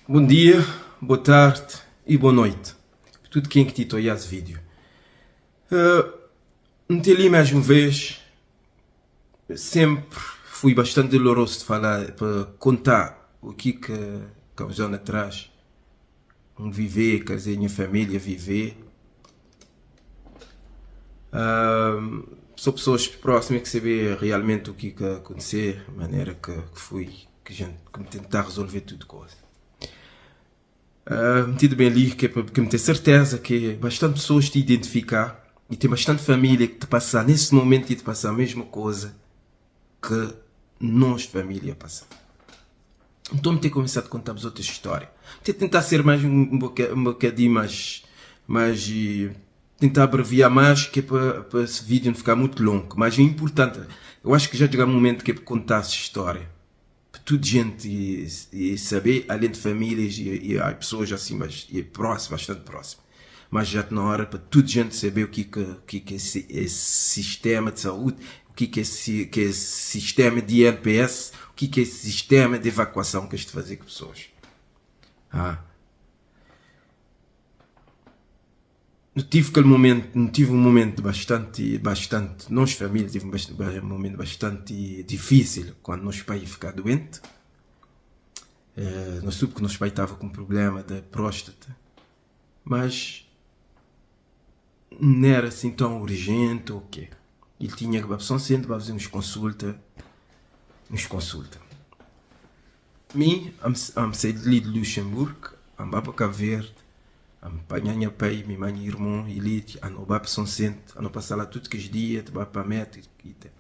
Bom dia, boa tarde e boa noite para tudo quem que te olha esse vídeo. Uh, não te li mais uma vez, sempre fui bastante doloroso de falar, para contar o que que, que há uns anos atrás um viver, quer dizer, minha família viver. Uh, são pessoas próximas que sabem realmente o que que aconteceu, a maneira que, que fui, que a gente que me tentar resolver tudo coisa. Uh, metido bem ali, que é para que me ter certeza que bastante pessoas te identificar e tem bastante família que te passar nesse momento e te passar a mesma coisa que nós família passamos. Então me ter começado a contar-vos outra história. Ter tentar ser mais um, um bocadinho mais, mais tentar abreviar mais, que é para, para esse vídeo não ficar muito longo. Mas é importante. Eu acho que já chegou o momento que é para contar essa história. Para toda gente e, e saber, além de famílias e, e pessoas assim, mas, e próximo, bastante próximo. Mas já está na hora para toda gente saber o que, que, que, que é esse, esse sistema de saúde, o que, que, é esse, que é esse sistema de INPS, o que, que é esse sistema de evacuação que este fazer com pessoas. Ah. Eu tive aquele momento, não tive um momento bastante, bastante, nós família tive um, momento bastante difícil quando nosso pai ficou doente. Eh, nós soube que nosso pai estava com um problema de próstata, mas não era assim tão urgente ou o quê. Ele tinha que ir para São Centro para fazer uns consulta, uns consulta. Mim, am, am saí de Luxemburgo, am para Cabo Verde, am apanhar minha pai, minha mãe e irmão, e ali, ando para São Centro, ando passar lá tudo que os dias, vai para a meta e tal.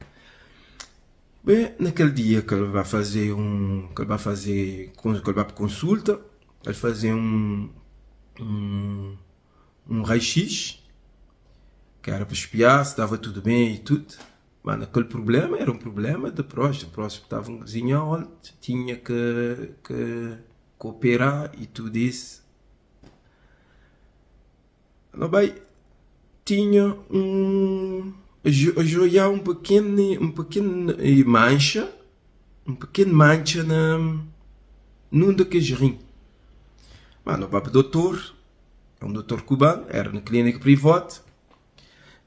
Bem, naquele dia que ele vai fazer um, que ele vai fazer, que ele vai para consulta, ele fazer um, um, um raio-x, que era para espiar se estava tudo bem e tudo. Mas aquele problema era um problema de próstata. O próstata estava um cozinho alto, tinha que, que cooperar e tudo isso. Não bem, tinha um joia um pequeno um pequeno mancha, um pequeno mancha na num daqueles rim. Mano, o papo doutor, é um doutor cubano, era na clínica privada.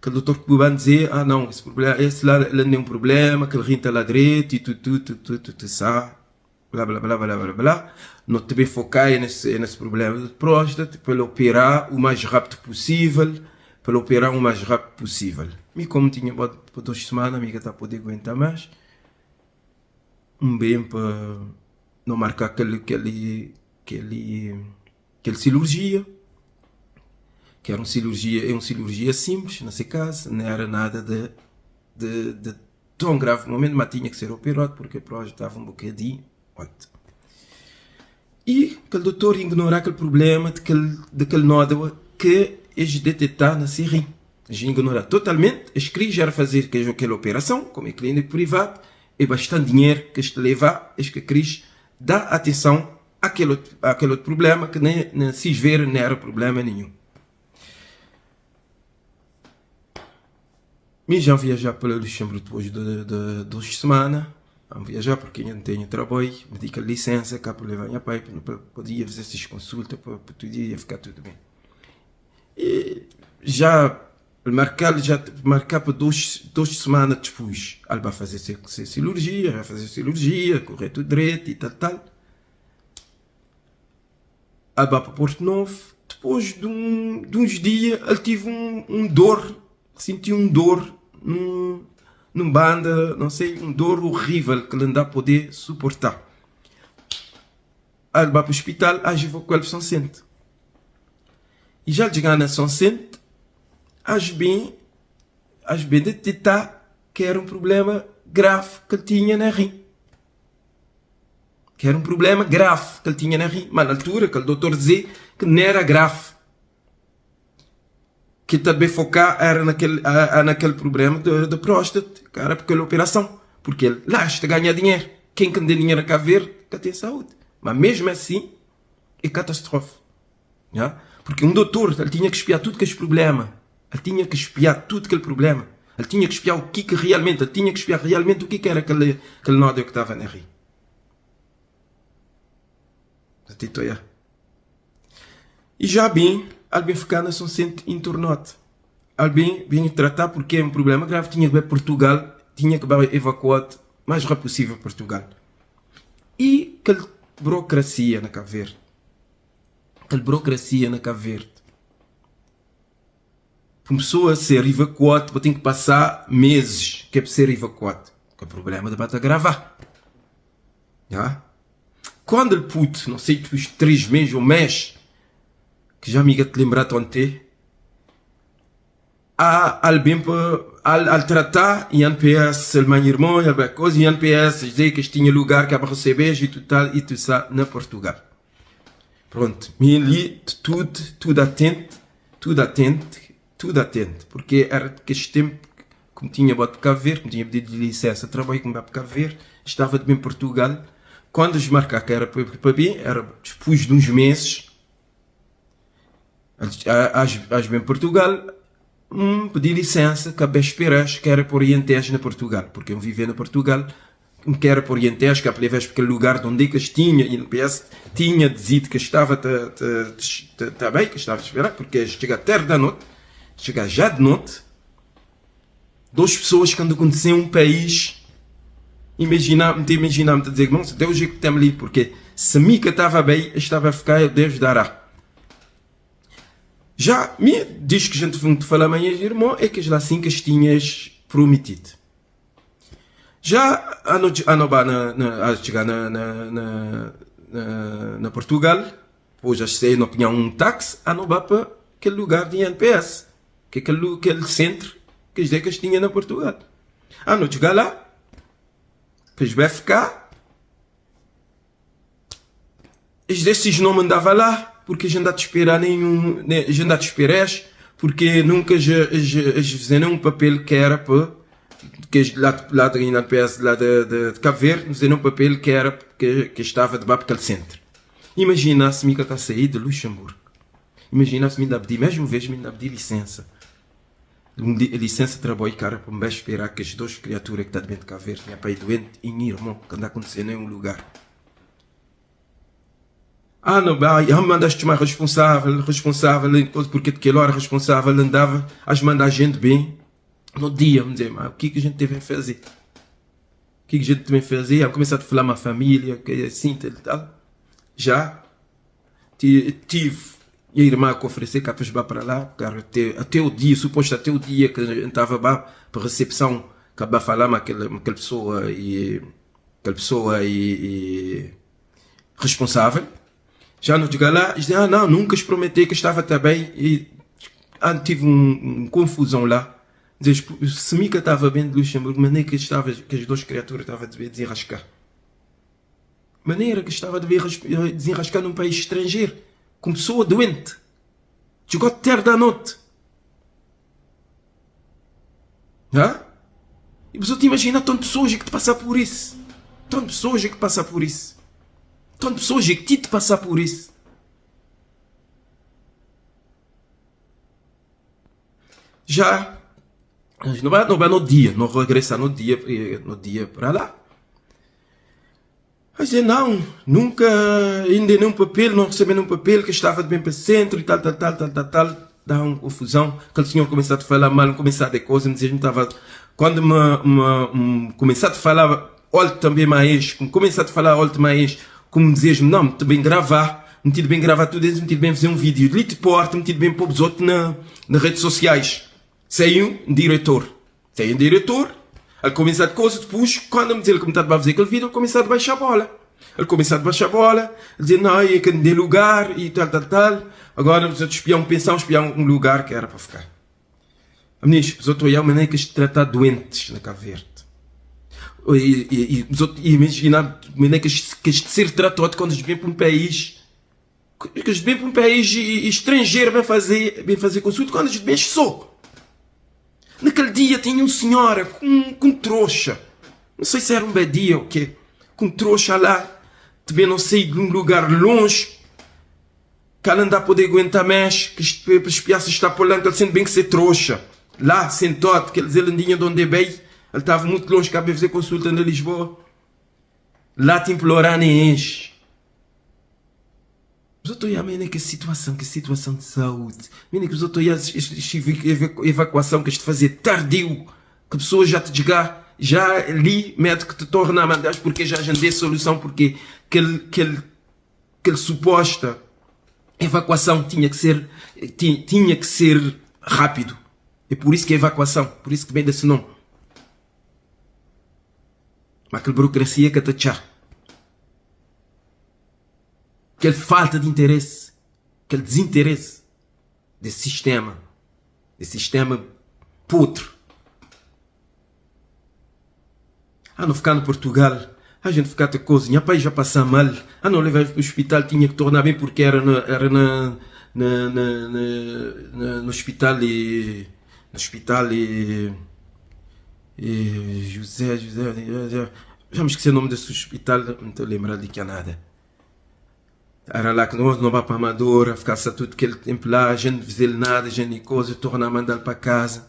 Aquele doutor cubano dizia, ah não, esse problema, esse lá, lá não é um problema, aquele rim está lá direito e tudo, tudo, tudo, tudo, tudo, sabe? Blá, blá, blá, blá, blá, blá. Não te bem focar nesse, nesse problema de próstata, para operar o mais rápido possível, para operar o mais rápido possível. E como tinha por duas semanas, a amiga está a poder aguentar mais, um bem para não marcar aquele, aquele, aquele, aquele cirurgia, que era uma cirurgia, é uma cirurgia simples, nesse caso, não era nada de, de, de tão grave no momento, mas tinha que ser operado porque a próstata estava um bocadinho alto. E aquele doutor ignorou aquele problema daquele, daquele nódulo que eles detectaram na rim. Eles ignoraram totalmente, eles queriam era fazer aquela operação, como é clínica privada, é bastante dinheiro que eles levar, eles que queriam dar atenção àquele outro, àquele outro problema que nem, nem se ver não era problema nenhum. Me já viajar para Luxemburgo depois de, de, duas semanas. Vamos viajar porque ainda não tenho trabalho. Me di aquela licença cá para levar minha pai, para poder fazer essas consultas, para, para tudo ia ficar tudo bem. E já marcar, já marcar para duas semanas depois. Ele vai fazer cirurgia, vai fazer cirurgia, correr tudo direito e tal, tal. Ele vai para Porto Novo. Depois de, um, de uns dias, ele teve um, um dor, sentiu um dor num, num banda, não sei, um dor horrível que ele não dá poder suportar. Ele vai para o hospital, aí vou com ele para São Centro. E já chegar na São Centro, acho bem, acho bem detectar que era um problema grave que ele tinha na rim. Que era um problema grave que ele tinha na rim. Mas na altura, que o doutor dizia que não era grave. Que também focar era naquele, a, a, naquele problema de, de próstata, que era aquela operação. Porque ele lá está a ganhar dinheiro. Quem que tem dinheiro a ver, que tem saúde. Mas mesmo assim, é catástrofe. Já? Porque um doutor, ele tinha que espiar tudo que é problema. Ele tinha que espiar tudo aquele problema. Ele tinha que espiar o que, que realmente, ele tinha que espiar realmente o que, que era aquele, aquele nódulo que estava na rim. Ti ta oiá. E já bem, al bem ficar na São Vicente internado. Al bem, bem tratar porque é um problema grave, tinha que ir Portugal, tinha que ir evacuado mais rápido possível Portugal. E aquela burocracia na Cabo Verde. Aquela burocracia na Cabo Verde. Uma pessoa ser evacuado, tem que passar meses que é para ser evacuado. Que é o problema de bater gravar. Já? Quando ele puto, não sei, depois de 3 meses ou mês, que já me te lembrar ontem, há alguém para al, al tratar INPS, o meu irmão, e coisa, INPS dizer que tinha lugar que para receber e tudo tal, e tudo ça na Portugal. Pronto, me ali tudo, tudo atento, tudo atento, tudo atento, porque era que este tempo, como tinha botado cá ver, como tinha pedido licença, trabalho como para cá ver, estava de bem em Portugal. Quando os marcar que era para bem, era depois de uns meses, às bem Portugal, pedi licença, acabei esperar que era por Orientés na Portugal, porque eu vivia na Portugal, que era por Orientés, que a vez aquele lugar de onde é que tinha, e no PS tinha dizido que estava tá bem, que estava a esperar, porque chega tarde da noite, chega já de noite, duas pessoas que andam a um país, imaginar, me imaginar, me dizer, não, Deus é que tem ali, porque se Mica estava bem, estava a ficar, Deus dará. Já me diz que a gente foi falar amanhã, irmão, é que lá assim que as tinhas prometido. Já a no, a no, na, na, a chegar na Portugal, depois já sei, não tinha um táxi, a não para aquele lugar de INPS, que é aquele centro que as decas tinha na Portugal. A não chegar lá, depois vai ficar, esses não mandava lá, porque a gente anda a esperar nenhum, a gente anda a esperar, porque nunca já, já, já fizeram um papel que era para que lá da INPS lá de Cabo Verde, fizeram um papel que era que estava debaixo daquele centro. Imagina se me está a sair de Luxemburgo. Imagina se me dá pedir, mesmo vez me dá pedir licença. Licença de trabalho, cara, para me esperar que as duas criaturas que estão dentro de Cabo Verde, minha pai doente e minha irmã, que anda acontecendo em um lugar. Ah, não, ah, mandaste mais responsável, responsável, porque de que hora responsável andava a mandar a gente bem. No dia, vamos dizer, mas o que que a gente deve fazer? O que que a gente deve fazer? Eu comecei a falar com a família, que é assim, tal, tal. Já tive a irmã que oferecer cá para para lá, porque até o dia, suposto até o dia que a gente estava lá para recepção, que a falar com aquela pessoa e responsável. Já no chegar lá, dizem, ah não, nunca prometi que estava também e tive um confusão lá. Diz, se Mica estava bem de Luxemburgo, maneira que estava, que as duas criaturas estavam a desenrascar. Maneira que estava a desenrascar num país estrangeiro, com pessoa doente. Chegou tarde da noite. Hã? E você te imagina tantas pessoas que te passar por isso. Tantas pessoas que passar por isso. Tantas pessoas que te passar por isso. Já não vai no dia, não regressa no dia para lá. Mas dizer, não, nunca, ainda nenhum papel, não recebi nenhum papel que estava de bem para o centro e tal, tal, tal, tal, tal, tal. Dá uma confusão. Aquele senhor começou a falar mal, começou a dar coisa, me dizia, estava. Quando me começou a falar, olha também mais, começou a falar, olha mais, como dizias, não, me bem gravar, me tive bem gravar tudo isso, me tive bem fazer um vídeo, de te porta, me tive bem pôr os outros nas redes sociais. Saiu um diretor. Saiu um diretor, ele começa a coisa, depois, quando me diz ele começou a fazer aquele vídeo, ele começa a baixar a bola. Ele começa a baixar a bola, ele diz, não, é que não lugar e tal, tal, tal. Agora, você espiar um pensão, espiar um lugar que era para ficar. Amigos, os outros olham maneira que se tratar doentes na Cabo Verde. E imaginar maneira que este ser tratado quando vêm para um país que eles vêm para um país estrangeiro bem fazer consulta quando eles vêm só. Naquele dia tinha um senhora com trouxa. Não sei se era um badia ou quê. Com trouxa lá. Também não sei, de um lugar longe. Que ela não dá poder aguentar mais. Que espiar se está por lá, que ele sente bem que ser trouxa. Lá, sentado, que eles ele tinha de onde veio. Ele estava muito longe, que fazer consulta na Lisboa. Lá te implorar nem enche. Bzot oiá mene ke situason, ke situason de saúde, mene ke bzot oiá evakuason ke este fazê tardio, ke pessoas já te txgá, já li médico te torna a mandá porque já jandê soluson porque kel kel kel suposta evakuason tinha ke ser tinha ke ser rápido, é por isso ke evakuason, por isso ke bem desse nome. Ma kel burocracia ka ta txá. Kel falta di interesi, kel dizinteresi des sistema, des sistema potru. Ah, no fika na Portugal, a gente fika ta koza, nha pai já pasa mal, ah no leva el pa hospital, tinha ki torna bem porque era na, era na, na, na, na, na hospital e, na hospital e, e José, José, José, já me esqueci o nome desse hospital, não estou a lembrar de que é nada. Era lá que nós não vá para Amadora, ficar-se tudo aquele tempo lá, a gente não fazia nada, a gente coisa, tornar a mandar para casa.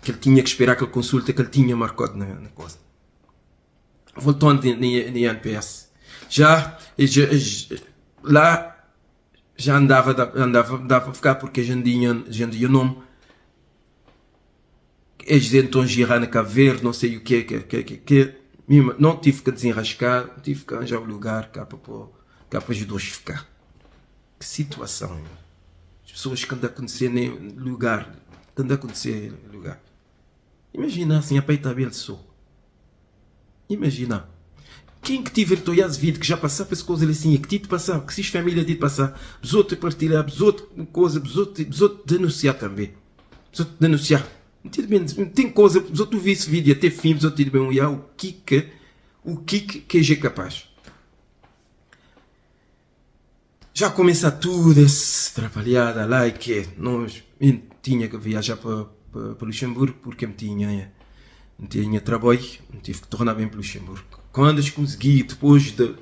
Que ele tinha que esperar aquela consulta que ele tinha marcado na, na coisa. Voltando na INPS. Já, já, lá já andava, andava, dava para ficar porque a gente tinha, a gente tinha nome. Eles então girar na Cabo Verde, não sei o que, que, que, que, que. Não tive que desenrascar, tive que arranjar um lugar cá para, cá para os dois ficar. Que situação, meu. As pessoas que andam a conhecer nem lugar, que andam a conhecer lugar. Imagina assim, a peita bem só. Imagina. Quem que tiver toias vida que já passar por essa coisa assim, que te passar, que se família te passar, os outros partilhar, os outros coisa, os outros, os outros denunciar também. Os outros denunciar. Tem coisa, os outros vi esse vídeo até fim, os outros bem olhar o que que, o que que é capaz. Já começa tudo essa atrapalhada lá e que nós eu tinha que viajar para, para, para Luxemburgo porque eu tinha, não tinha trabalho, tive que tornar bem para Luxemburgo. Quando eu consegui, depois de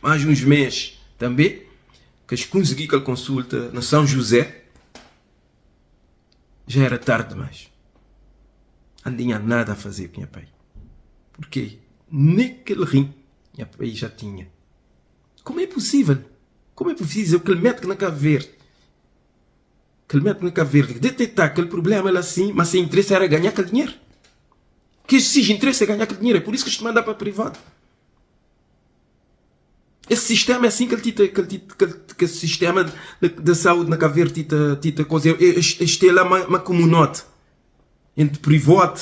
mais uns meses também, que eu consegui aquela consulta na São José, já era tarde demais. Não tinha nada a fazer com meu pai. Porque naquele rim, meu pai já tinha. Como é possível? Como é possível que ele mete na Cabo Verde? Que ele mete na Cabo Verde, detectar aquele problema era assim, mas sem interesse era ganhar aquele dinheiro. Que exige interesse é ganhar aquele dinheiro, é por isso que te manda para privado. Esse sistema é assim que ele tita, que, ele tita, que, que esse sistema da saúde na Cabo Verde tita, tita coisa. Este é lá uma, uma comunidade entre privado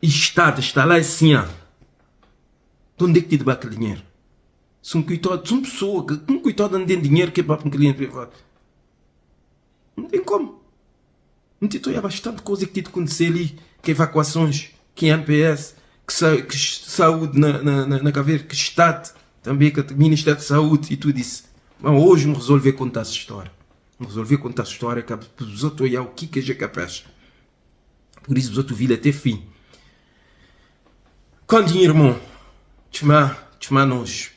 e Estado, está lá assim, ó. De onde é que te dá aquele dinheiro? Se um coitado, se uma pessoa, que um coitado não tem dinheiro que é para um cliente privado. Não tem como. Não te há bastante coisa que te acontecer ali, que evacuações, que MPS, que, sa que saúde na, na, na, na Caveira, que Estado também, que Ministério de Saúde e tudo isso. Mas hoje me resolver contar essa história. Me resolver contar essa história, que os outros olhar o que que é capaz. Por isso, os outros viram até fim. Quando irmão, chamar, chamar nós,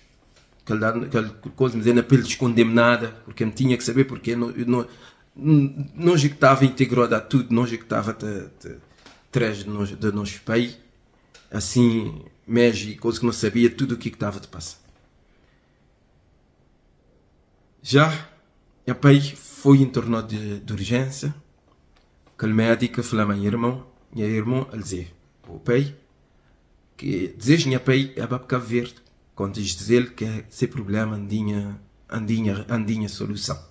aquela, aquela coisa, me dizendo para ele esconder nada, porque eu tinha que saber, porque não, não, nós é que estava integrado a tudo, nós é que estava atrás de nós, de nosso pai, assim, mesmo, coisa que não sabia tudo o que estava de passar. Já, meu pai foi internado de, de urgência, aquele médico falou a meu irmão, meu irmão, ele dizia, o pai, que desejo meu pai é para Cabo Verde, quando diz dizer que esse problema andinha, andinha, andinha solução.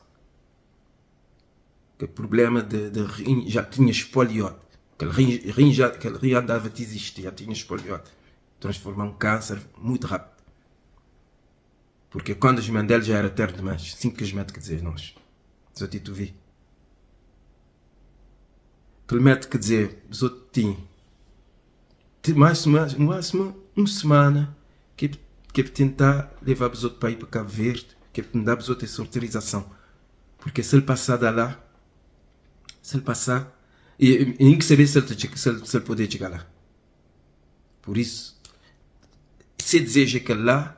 Que problema de, de rim já tinha espoliado. Aquele rim, rim já, aquele rim andava a existir, já tinha espoliado. Transformou um câncer muito rápido. Porque quando os Mandela já era tarde demais, assim que os médicos dizer nós. Só te tu vi. Aquele médico dizer, os outros tinham mais, mais, máximo uma semana que que é tentar levar os outros para ir para Cabo Verde, que é dar os outros essa autorização. Porque se ele passar da lá, se ele passar, e, e nem que saber se ele, se ele, se ele poder chegar lá. Por isso, se deseja que lá,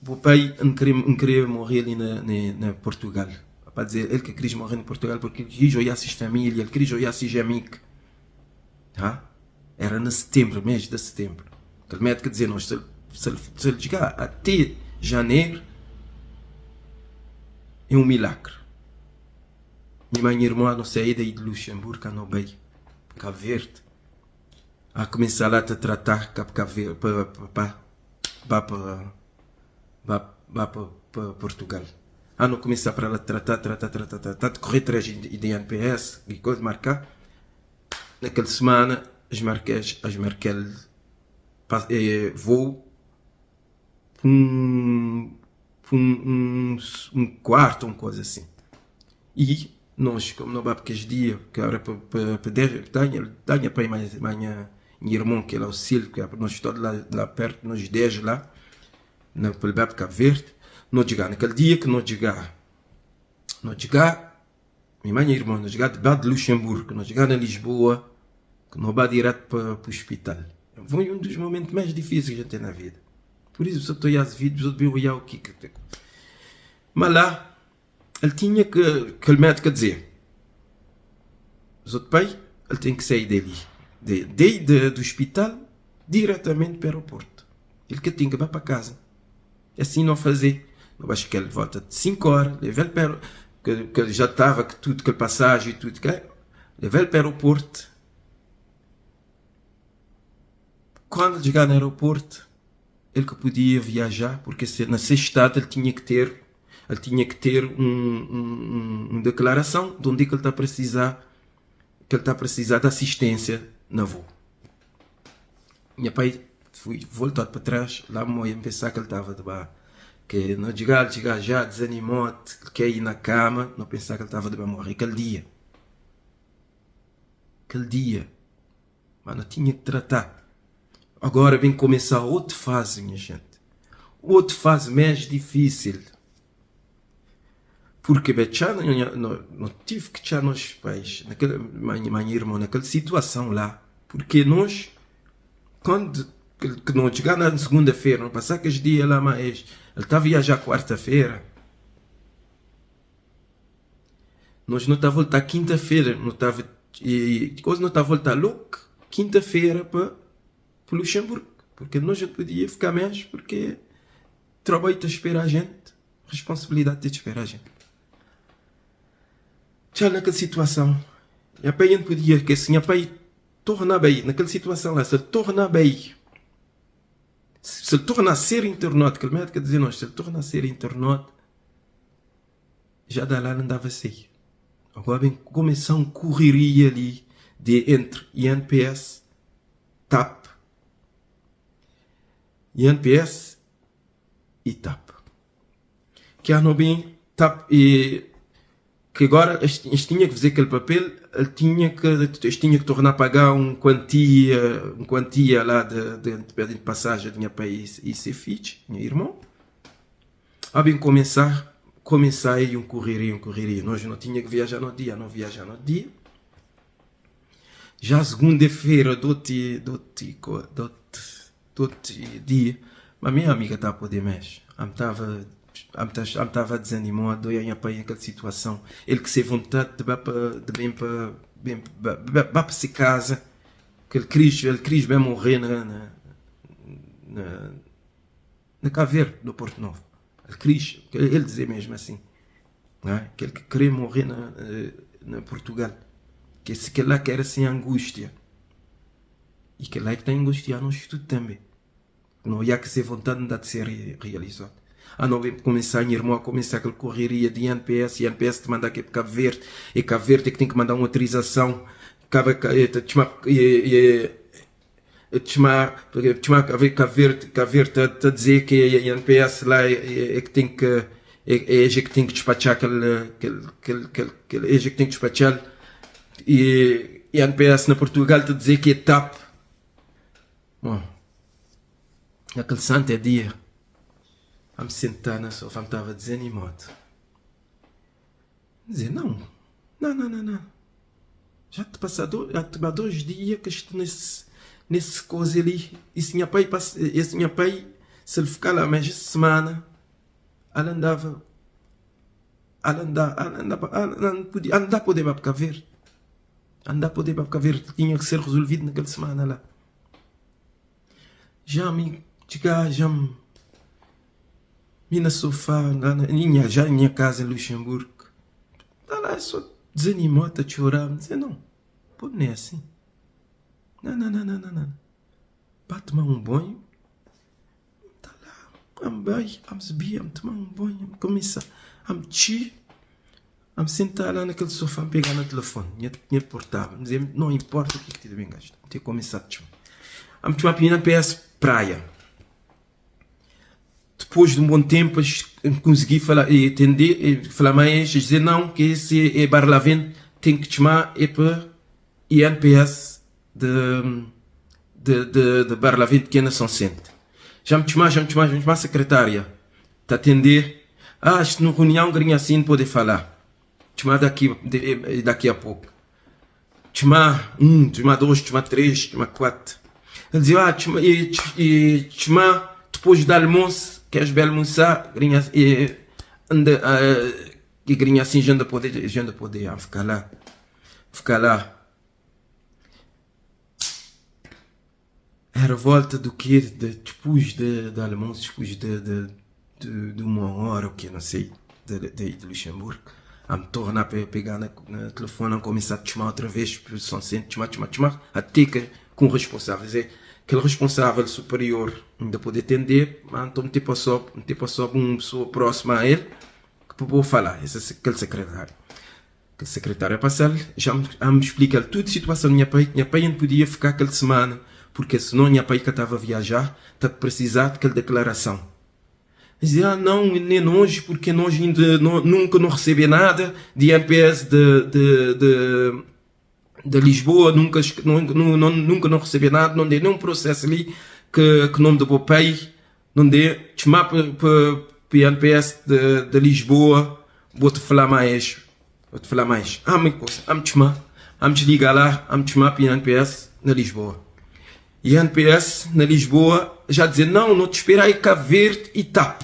o pai não queria, não queria morrer ali na, na, na Portugal. Para dizer, ele que queria morrer em Portugal porque ele queria olhar sua família, ele queria olhar seus amigos. Tá? Era em setembro, mês de setembro. Aquele médico dizia, nós, se, se, se ele chegar até janeiro, É un milagre. Mi ma nha irmon no saí daí de Luxemburgo no bai Cabo Verde. A começar lá ta tratar Cabo Cabo Verde pa pa ba pa ba ba pa pa Portugal. A no começar para lá tratar, tratar, tratar, tratar, de correr atrás de INPS e coisa marcar. Naquela semana as marquês, as marquel voo um, um, um, quarto, uma coisa assim. E nós, como não vai porque dia, que era para para para mais minha minha irmão que é auxílio, que é nós todos lá, lá perto, nós 10 lá, na pelo Cabo Verde, nós chegar naquele dia que nós chegar, nós chegar, minha mãe e irmão, nós chegar de Luxemburgo, nós chegar na Lisboa, que não vai direto para, para o hospital. Foi um dos momentos mais difíceis que a gente tem na vida. Por isso, eu estou às vídeos, eu devia o que Mas lá, ele tinha que, que o médico dizer, os outros pai, ele tem que sair dali, de, de, de, do hospital, diretamente para o aeroporto. Ele que tinha que ir para casa. Assim não fazer. Eu acho que ele volta de 5 horas, leva ele para que, que já estava, que tudo, que passagem e tudo, que, leva ele para o aeroporto. Quando chegar no aeroporto, ele que podia viajar, porque se, na sexta ele tinha que ter, ele tinha que ter um, um, uma declaração de onde é que ele está a precisar, que ele está a precisar de assistência na voo. Minha pai fui voltado para trás, lá me pensar que ele estava de bar. Que não chegar, chegar já desanimou, que ir na cama, não pensar que ele estava de morrer aquele dia. Aquele dia. Mas não tinha que tratar. Agora vem começar outra fase, minha gente. Outra fase mais difícil. Porque bem, já não, não, não tive que já nos pais, naquela, minha, minha irmã, naquela situação lá. Porque nós, quando que, que não chegar na segunda-feira, não passar aqueles dias lá mais, ele está a viajar quarta-feira. Nós não está a voltar quinta-feira, não estava e coisa não está a voltar logo quinta-feira para para Luxemburgo, porque nós já podia ficar mais porque trabalho está a esperar a gente, responsabilidade de esperar a gente. Já naquela situação, a pai não podia, que assim, a pai torna bem, naquela situação lá, se ele torna bem, se ele torna a ser internado, que o médico dizia nós, se ele torna a ser internado, já da lá não dava sair. Agora vem começar uma correria ali de entre INPS, TAP, INPS e TAP. Que há no bem TAP e que agora eles tinha que fazer aquele papel, ele tinha que eles tinha que tornar a pagar um quantia, um quantia lá de, de, de, de passagem de minha país e ser filho, meu irmão. A bem começar, começar aí um correria, um correria. Nós não tinha que viajar no dia, não viajar no dia. Já segunda-feira, do do do do dia, mas minha amiga está a poder mais. Estava estava desanimado, eu ia para aquela situação. Ele que se vontade de para de bem para bem para se casa, que ele quis, ele quis bem morrer na na na, na Caver do Porto Novo. Ele quis, ele dizia mesmo assim, não é? Que ele queria morrer na, na Portugal. Que esse que lá que era sem angústia. E que lá é que tem angústia no estudo também. Não ia que ser vontade de ser realizado. A não começar, minha irmã, a começar aquela correria de INPS, e INPS te manda aqui para Cabo Verde, e Cabo Verde é que tem que mandar uma autorização, Cabo, chamar, chamar Cabo Verde, Cabo Verde a dizer que a INPS lá é, é, que tem que é, é, é que tem que despachar aquele, aquele, aquele, aquele, aquele é que tem que despachar e, e a INPS na Portugal te dizer que é TAP. Bom, aquele santo é dia. A me sentar na sofá, me estava desanimado. Dizer, não, não, não, não, não. Já te passado, já te 2 dias que estou nesse, nesse coisa ali. E se minha pai, esse minha pai, se ele ficar lá mais semana, ela andava, ela andava, ela andava, ela não podia, andar poder para ver. Andar poder para ver, tinha que ser resolvido naquela semana lá. Já me chegar, já me. Mi na sofá, lá na minha, já na minha casa em Luxemburgo. Tá lá só desanimou, tá chorar. Me dizer, não, pô, não é assim. Não, não, não, não, não, não. Pá, tomar um banho. Tá lá, am bai, am subir, am tomar um banho, am começar, am tchi, am sentar lá naquele sofá, am pegar no telefone, minha, minha portável, me dizer, não importa o que que te bem gasta, te começar a tchumar. Am tchumar pinha PS praia. Depois de um bom tempo, consegui falar, e atender, e falar mais, dizer não, que esse é Barlavento, tem que chamar é para INPS de, de, de, de Barlavento, que é na São Vicente. Já me chamar, já me chamar, já me chamar a secretária, te atender. Ah, isto numa reunião, grinha assim, não pode falar. Chamar daqui, de, daqui a pouco. Chamar um, chamar dois, chamar três, chamar quatro. Ele dizia, ah, chama, e, e chamar depois do almoço, queres bem almoçar, grinha, e, anda, uh, e grinha assim, já anda poder, já anda poder, ah, ficar lá, ficar lá. Era volta do quê? De, depois de, de almoço, depois de, de, de, de uma hora, o que não sei, de, de, de Luxemburgo. A me tornar a pegar na, na telefone, a começar a chamar outra vez, São Vicente, chamar, chamar, chamar, até que com o responsável, dizer, aquele responsável superior ainda pode atender, mas então tipo só, tipo só uma pessoa próxima a ele que vou falar, esse aquele secretário. Aquele secretário a passar, já me, a me explica tudo a situação do minha pai, minha pai não podia ficar aquela semana, porque senão minha pai que estava a viajar, está a precisar daquela declaração. Dizia, ah, não, nem nós, porque nós ainda não, nunca não recebi nada de INPS de, de, de, de Lisboa, nunca, não, não, nunca não recebi nada, não dei nenhum processo ali que, que nome do meu pai, não dei, chamar para INPS de, de Lisboa, vou-te falar mais, vou-te falar mais. Ah, me coisa, ah, me chamar, ah, me desligar lá, ah, me chamar para INPS na Lisboa. INPS na Lisboa já dizer, não, não te espera aí Cabo Verde e TAP.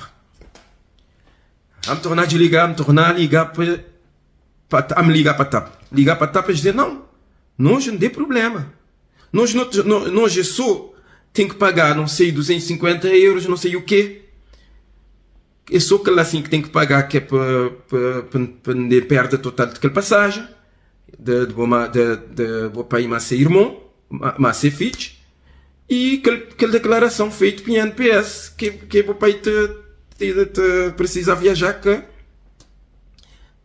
A me tornar a desligar, a me tornar a ligar para, para a me ligar para TAP. Ligar para TAP e dizer, não, nós não tem problema. Nós, não, nós é só tem que pagar, não sei, 250 euros, não sei o quê. É só aquele assim que tem que pagar que é para, para, para, para perda total daquela passagem. De, de, de, de, de pai mas irmão, mas ser filho. E aquela declaração feita pelo INPS que, que o pai te, te, te precisa viajar que,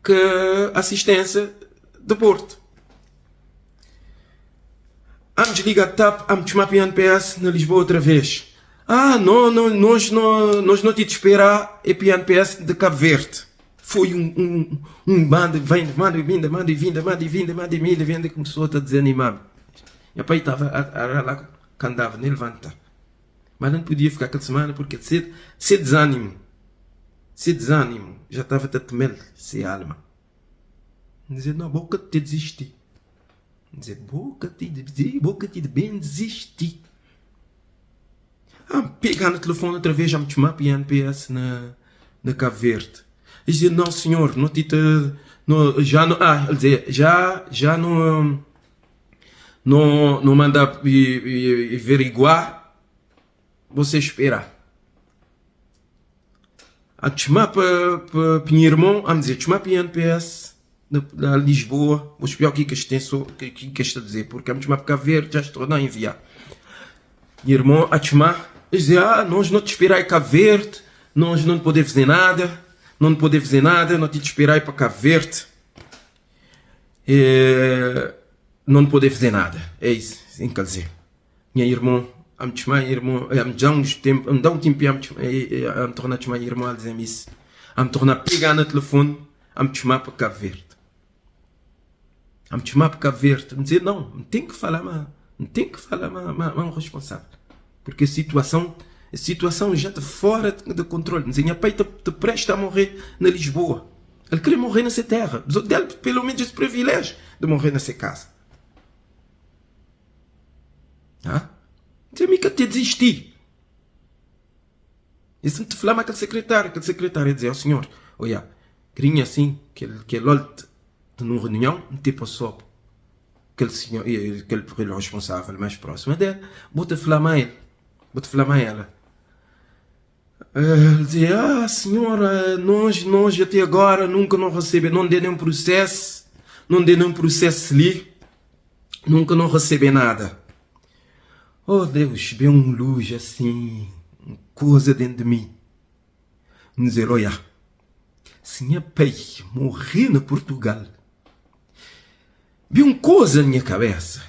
que assistência de Porto. Am desligar TAP, am chamar para INPS na Lisboa outra vez. Ah, não, não, nós não, nós não te esperar é para INPS de Cabo Verde. Foi um, um, um manda, vem, manda, vinda, manda, vinda, manda, vinda, manda, vinda, vinda, começou a desanimar. Meu pai estava lá, que andava, nem levanta. Mas não podia ficar aquela semana porque se, se desânimo, se desânimo, já estava a temer se alma. Dizer, não, boca te desistir. Dizer, boca te, boca te bem desistir. Ah, pegar no telefone outra vez, já me chamar para INPS na, na Cabo Verde. Dizer, não senhor, não te, não, já não, ah, ele dizia, já, já não, não, não manda averiguar, você esperar. A chamar para para minha irmã, a me dizer, chamar para INPS na, na Lisboa, vou explicar o que é que este tem, o que, que, que está a dizer, porque a me chamar para Cabo Verde, já estou a enviar. Minha irmã a chamar, dizer, ah, nós não te esperar em Cabo Verde, nós não podemos fazer nada, não podemos fazer nada, não te esperar para Cabo Verde. É, não podemos fazer nada. É isso, sem quer dizer. Minha irmã, a me chamar, irmã, a me dar uns tempo, a me dar um tempo, a me, a me tornar a chamar irmã, a dizer isso. A me tornar a pegar no telefone, a me chamar para Cabo Verde. A me chamar para Cabo Verde, a me dizer, não, não tem que falar, mas não tem que falar, mas, mas, mas um responsável. Porque a situação, a situação já está fora de, de controle. Mas minha pai te, te presta a morrer na Lisboa. Ele queria morrer nessa terra. Dele pelo menos esse privilégio de morrer nessa casa. Ah? Dizer, me que te desistir. Isso me te falar aquele secretário, aquele secretário dizer ao senhor, olha, queria assim, que ele, que ele olhe numa reunião, tipo só aquele senhor, aquele responsável mais próximo dele, bota falar mais ele, bota falar mais ela. El dizia, ah, senhora, nós, nós até agora nunca não recebe, não dê nenhum processo, não dê nenhum processo ali, nunca não recebe nada. Oh Deus, vem um luz assim, uma coisa dentro de mim. Me dizer, olha, se minha pai morrer na Portugal, vem uma coisa na minha cabeça.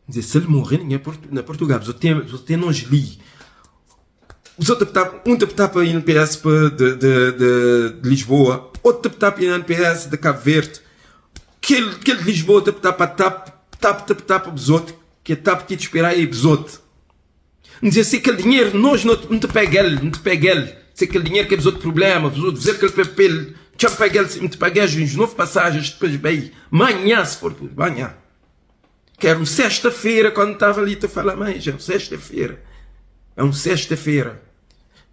Dizer, se ele morrer na, na Portugal, você tem, você tem nós ali. Os outros um está para INPS de, de, de, de Lisboa, outro está para INPS de Cabo Verde. Aquele, aquele de Lisboa está para TAP, TAP, TAP, TAP, os outros, que é TAP que te esperar aí, os outros. Dizer, se aquele dinheiro, nós não, não te pega ele, não te pega ele. Se aquele dinheiro que é outro problema, os outros, dizer aquele papel, te pega ele, não te paga as nove passagens, depois bem, amanhã, se for, amanhã. Que era um sexta-feira, quando estava ali a falar mais, é um sexta-feira. É um sexta-feira.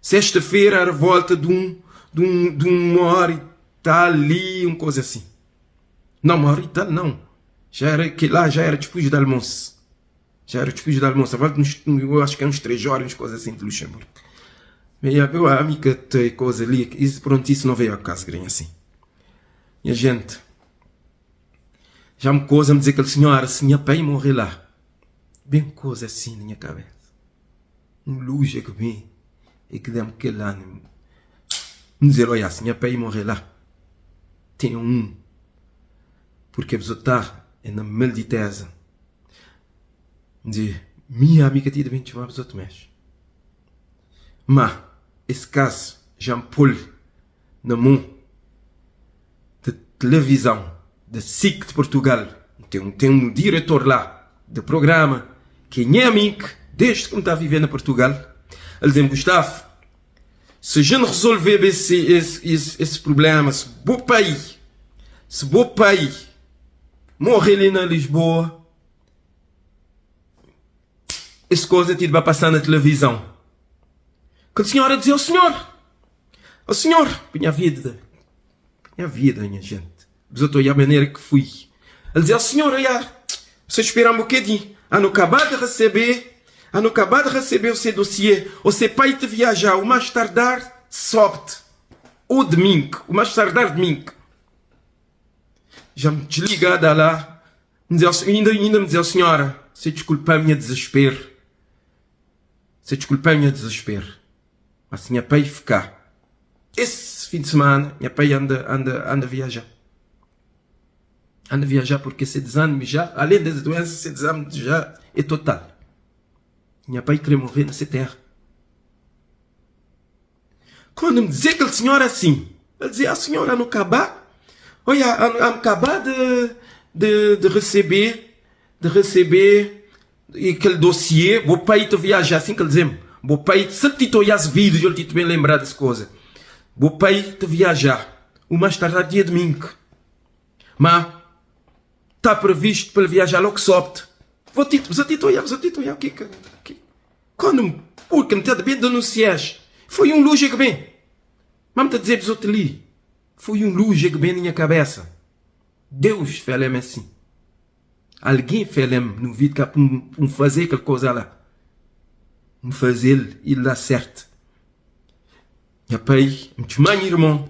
Sexta-feira era volta de um, de um, de uma hora e tal ali, uma coisa assim. Não, uma hora e tal não. Já era, que lá já era depois do almoço. Já era depois do almoço. A volta de uns, eu acho que é uns 3 horas, umas coisas assim de Luxemburgo. E a meu amiga tem coisa ali, isso, pronto, isso não veio a casa, grande assim. E a gente, já me coisa me dizer que a senhora, assim, a pai morrer lá. Bem coisa assim na minha cabeça. Um luz é que vem e que dá-me aquele ânimo. Me dizer, olha, assim, a pai morrer lá. Tem um. Porque a pessoa está é na malditeza. Dizer, minha amiga tinha bem chamar os outros meses. Mas, esse caso, já me pôs na mão de televisão, da SIC de Portugal. Tem, tem um diretor lá do programa que é meu amigo, desde que me está a viver na Portugal. Ele diz-me, Gustavo, se a gente resolver esse, esse, esse, esse problema, se o pai, se o pai morrer ali na Lisboa, essa coisa te vai passar na televisão. Que a senhora dizia ao senhor, ao senhor, minha vida, minha vida, minha gente. Mas eu estou a maneira que fui. Ele dizia ao senhor, olha, você espera um bocadinho, a não acabar de receber, a não acabar de receber o seu dossiê, o seu pai te viajar, o mais tardar, sobe-te. Ou domingo, o mais tardar domingo. Já me desligada lá, me dizia, ainda, ainda me dizia, senhora, se desculpa a minha desespero. Se desculpa a minha desespero. Mas minha pai ficar. Esse fim de semana, minha pai anda, anda, anda a viajar. Anda a viajar porque esse desânimo já, além dessa doença, esse desânimo já é total. Minha pai queria morrer nessa terra. Quando me dizia aquele senhor assim, ele dizia, a senhora não acabar, olha, a acabar de, de, de receber, de receber aquele dossiê, vou pai te viajar, assim que ele dizia, vou pai, se ele te olhasse vídeos, ele te bem lembrar dessa coisa. Vou pai te viajar, o mais tardar dia domingo. Mas está previsto para viajar logo sobe. Vou te, vou te olhar, vou te olhar, o que que quando porque me bem denunciar, foi um luxo que bem. Mas me dizer pessoa ali, foi um luxo que bem na minha cabeça. Deus fez-me assim. Alguém fez-me no vídeo que para fazer aquela coisa lá. Me fazer e dá certo. Minha pai, me chama irmão.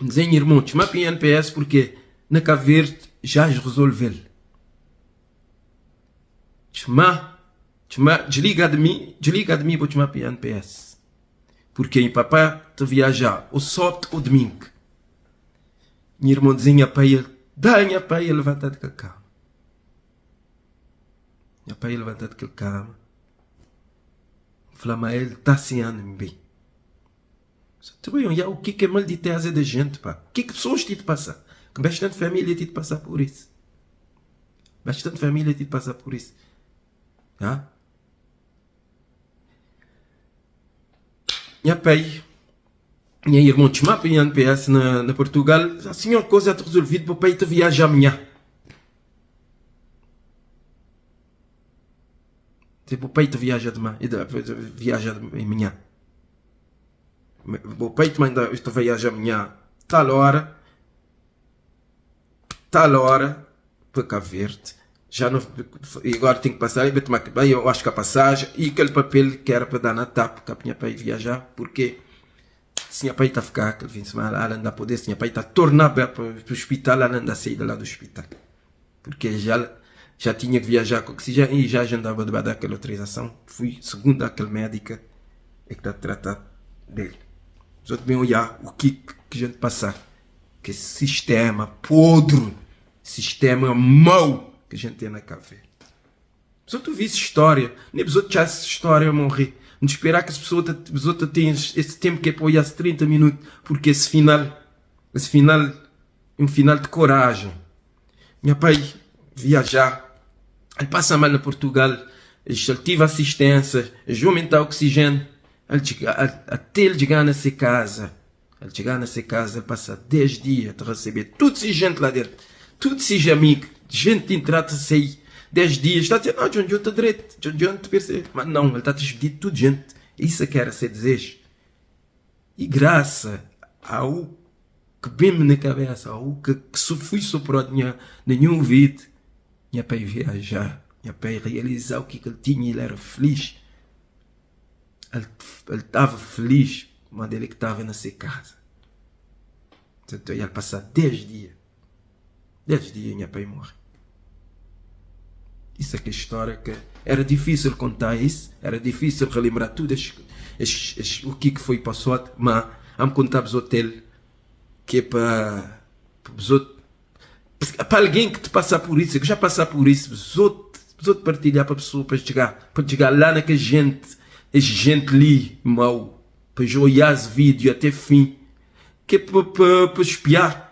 Me dizia, irmão, chama para INPS porque na Cabo Verde já resolveu. Chama, chama, desliga de mim, desliga de mim, vou chamar para INPS. Porque em papá te viajar, ou sábado ou domingo. Minha irmãzinha pai, dá minha pai levantar de aquela cama. Minha pai levantar de aquela cama. Falar, mas ele está sem ânimo bem. Também, o que que é malditeza da gente, pá? O que que pessoas te passar? Que bastante família te passar por isso. Bastante família te passar por isso. Tá? Minha pai, minha irmã te mapa em NPS na, na Portugal, a senhora coisa te resolvido para pai te viajar amanhã. Tipo, o pai te viaja de manhã, viaja de manhã. O pai te manda te viaja amanhã, tal hora, tal hora, para Cabo Verde. Já não, e agora tem que passar, e tomar que eu acho que a passagem e aquele papel que era para dar na TAP, que tinha para ir viajar, porque se minha pai está a ficar aquele fim de semana, ela não poder, se minha pai está a tornar para, para o hospital, ela não sair lá do hospital. Porque já, já tinha que viajar com oxigênio e já andava debaixo daquela autorização. Fui segundo aquele médica é que está a tratar dele. Os outros bem olhar o que, que a gente passar. Que sistema podre, sistema mau que a gente tem na Cabo Verde. Os outros visse história, nem os outros já essa história morrer. Não esperar que as pessoas, as outras tenham esse tempo que é para olhar 30 minutos, porque esse final, esse final é um final de coragem. Meu pai viajar, ele passa mal na Portugal, ele tive assistência, ele aumentar o oxigênio, ele, até ele chegar nessa casa, ele chegar nessa casa, ele passa 10 dias a receber tudo essa gente lá dentro, tudo esses amigos, gente entrar a sair, 10 dias, está a dizer, não, John John está direito, John John te percebe. Mas não, ele está a despedir tudo gente. Isso é que era ser desejo. E graça ao que bem me na cabeça, ao que, que só fui soprado nenhum ouvido, minha pai viajar, minha pai realizar o que, que ele tinha, ele era feliz. Ele estava feliz, mas ele que estava na sua casa. Então, ele passar 10 dias. 10 dias, minha pai morre. Isso é que é história que era difícil contar isso, era difícil relembrar tudo es, es, es, o que que foi passado, mas amo contar para hotel que é para para alguém que te passa por isso, que já passa por isso, os outros, os outros partilhar para a pessoa para chegar, para chegar lá naquela gente, gente ali mau, para olhar esse vídeo até fim, que é para, para, para espiar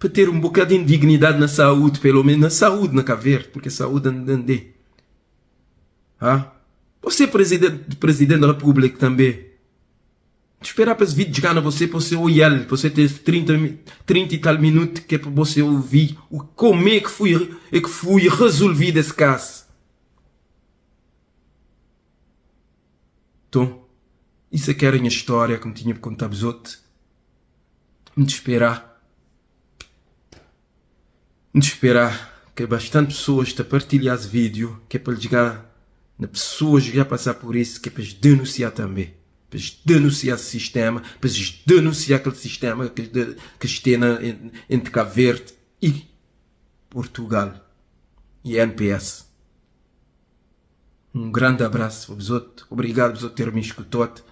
para ter um bocadinho de dignidade na saúde, pelo menos na saúde na Cabo Verde, porque a saúde anda. Ah? Você é presidente, presidente da República também. Esperar para esse vídeo chegar na você, para você olhar, você ter 30, 30 e tal minutos que é para você ouvir o, como é que foi, é que foi resolvido esse caso. Então, isso é que era a minha história que me tinha para contar aos outros. Me esperar de esperar que bastante pessoas te partilhar esse vídeo, que é para chegar na pessoas que já passar por isso, que é para denunciar também. Para denunciar esse sistema, para denunciar aquele sistema que, que está na, entre Cabo Verde e Portugal e NPS. Um grande abraço para outros. Obrigado por ter me escutado,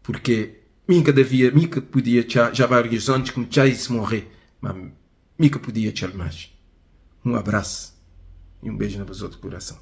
porque nunca devia, nunca podia já, já vários anos que me já isso morrer, mas nunca podia tchau mais. Um abraço e um beijo no vosso coração.